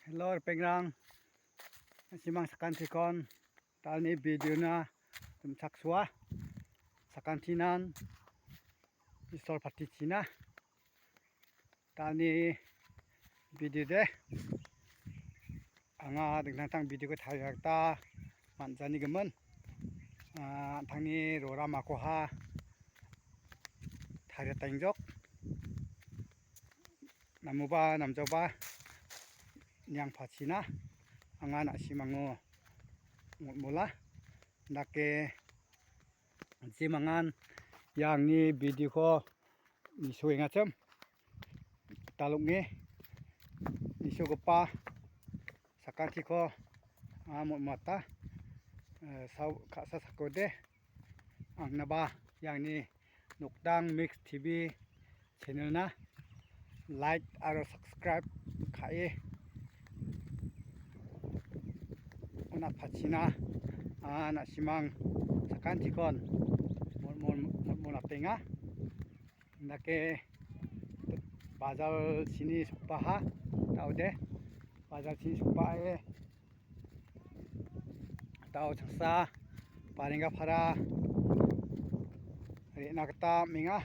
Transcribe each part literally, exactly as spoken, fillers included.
Hello, ripengrang. Simang sakantikon, talni videona dimchaksoa. Sakantinan Isol patichina. Talni video de. Anga dingtang dingtang videoko taria gita man·janigimin. Ah, an·tangni roramakoha taria tainjok. Namoba namjaoba niang pachina anga na·simango mol·mola. Dake jemangan ia angni videoko nisoengachim. Talokni nisogipa sakantiko anga mol·mata, eh, sao ka·sa sakode. Angnaba iangni Nokdang Mix T V channelna like aro subscribe ka·e on·atpachina, ah, na·simang sakantikon mol-, mol-, mol-, mol·atenga. Indake bajalchini sokbaha, ta·ode bajalchini sokbae ta·o chaksa Barenga para re·na gita am·enga.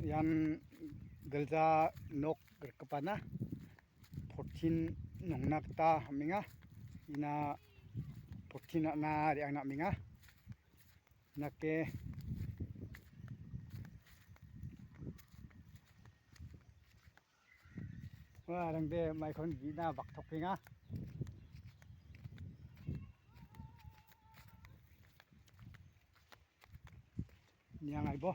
Ian gilja nok rikgipana fourteen nongna gita am·enga. Ina fourteen-na re·angna am·enga. Nake. Wa, rangde maikon gina baktokenga. Niang aibo.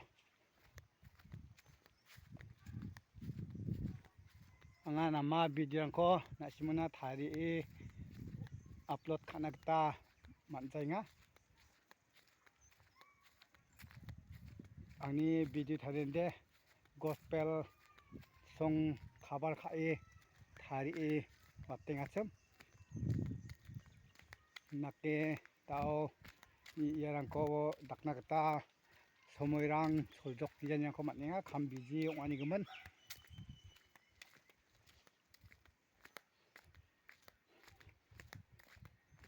Anga nama videorangko na·simona tarie upload ka·na gita man·jaenga. Angni video tariende gospel song cover ka·e tarie watengachim. Nake ta·o i-, iarangko dakna gita somoirang soljok dijanirangko man·enga, kam biji ong·anigimin.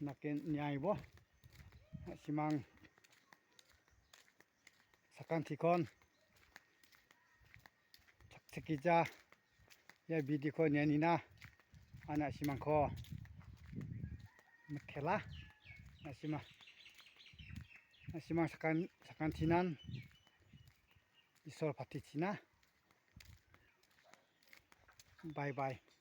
Naken niaibo, simang sakantikon chakchikgija ia videoko nianina, ana simangko mitela, na·sima-, na·simang sakan-, sakantinan Isol patichina. Bye bye.